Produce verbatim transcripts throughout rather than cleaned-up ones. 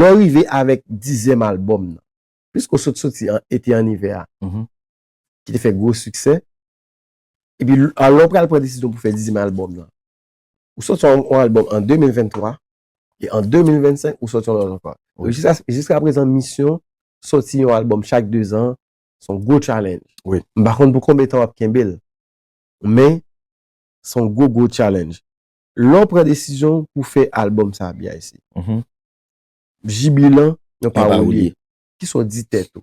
Lè w rive avèk dizyèm albòm nan, piske w sot soti an ete an ivè a, Mhm. ki te fè gwo siksè, epi l- a, lè w pral pran desizyon pou fè dizyèm albòm nan, ou soti yon, yon albòm an de mil venntwa, e an de mil vennsenk, ou soti yon lòt ankò. Wi. Jiska, jiska prezan, misyon soti yon albòm chak de zan, se yon gwo challenge. Wi. M pa konn pou konbyen tan w ap kenbe l, men se yon gwo, gwo challenge. Lè w pran desizyon pou fè albòm sa, B I C, Mhm. Jibilan, yon Yon pawolye. pawolye. Kisa w di tèt ou?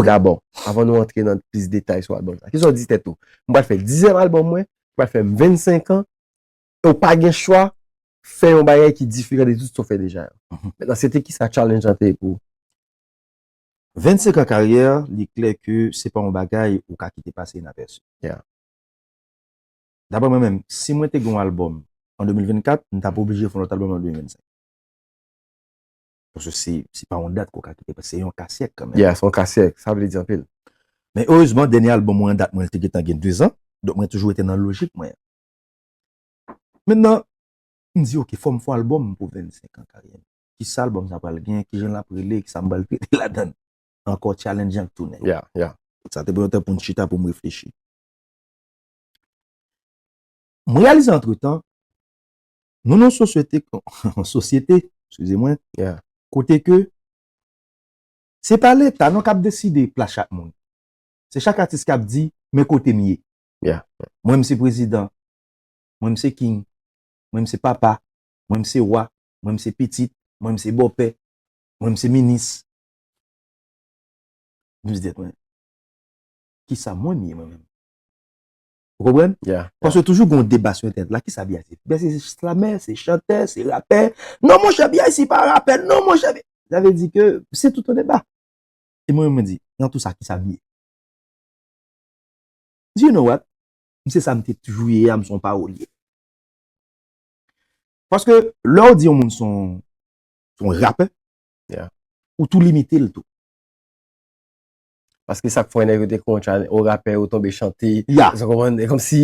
Dabò, avan nou antre nan plis detay sou albòm sa, kisa w di tèt ou? M pral fè dizyèm albòm mwen, m pral fè vennsenk an, e w pa gen chwa fè yon bagay ki diferan de tout sa w fè deja yo. Mhm. Mentnan, se te kisa challenge lan te ye pou ou? Vennsenk an karyè, li klè ke se pa yon bagay ou ka kite pase inapèsi. Yeah. Daprè mwen menm, si mwen te gen yon albòm an de mil vennkat, m t ap oblije fè yon lòt albòm an de mil vennsenk. Paske se, se pa yon dat ke w ka kite pase, se yon kasyèk kanmenm. Yeah, se yon kasyèk, sa vle di anpil. Men erezman, dènye albòm mwen an dat mwen, li te gentan gen de zan, donk mwen toujou rete nan lojik mwen. Mentnan, m di, oke, fò m fè yon albòm pou vennsenk an karyè m. Kisa albòm sa pral gen, kijan l ap rele, kisa m pral trete ladan l? Ankò challenge an tounen. Yeah, yeah. Sa te pran yon tan pou m chita, pou m reflechi. M reyalize antretan, nou nan yon sosyete, yon sosyete, eskize mwen, Yeah. kote ke se pa Leta non k ap deside plas chak moun. Se chak atis k ap di, men kote m ye. Yeah. Mwen m se prezidan, mwen m se king, mwen m se papa, mwen m se wa, mwen m se pitit, mwen m se bòpè, mwen m se minis. M di tèt mwen, kisa mwen m ye mwen menm? Ou konprann? Yeah. Paske toujou gen yon deba sou entènèt la, kisa B I C? B I C se slamè, se chantè, se rapè. Non monchè, B I C pa rapè, non monchè. Sa vle di ke se tout yon deba. E mwen menm mwen di, nan tout sa, kisa m ye? Do you know what? M se sa m te toujou ye a, m se yon pawolye. Paske lè w di yon moun se yon, se yon rapè, Yeah. ou tou limite l tou. Paske sa k fè nèg yo te konn challenge, o rapè, ou tonbe chante. Yeah. Ou konprann? E kòmsi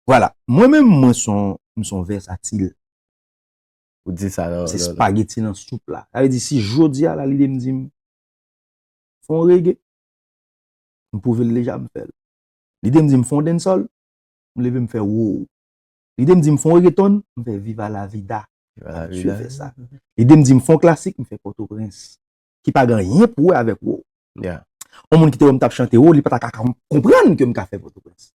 Vwala. Mwen menm, mwen se yon, m se yon vèsatil. Ou di sa nan Se nan- spageti nan soup la. Sa vle di, si jodi a la, lide m di m fè yon reggae, m pwouve l deja m fè l. Lide m di m fè yon dancehall, m leve m fè wow. Lide m di m fè yon reggaeton, m fè Viva la Vida. Viva la Msye Vida. Fè sa. Lide m di m fè yon klasik, m fè Pòtoprens. Ki pa gen anyen pou wè avèk wow. Yeah. Yon moun ki te wè m t ap chante wow, li pa ta ka konprann ke m ka fè Pòtoprens.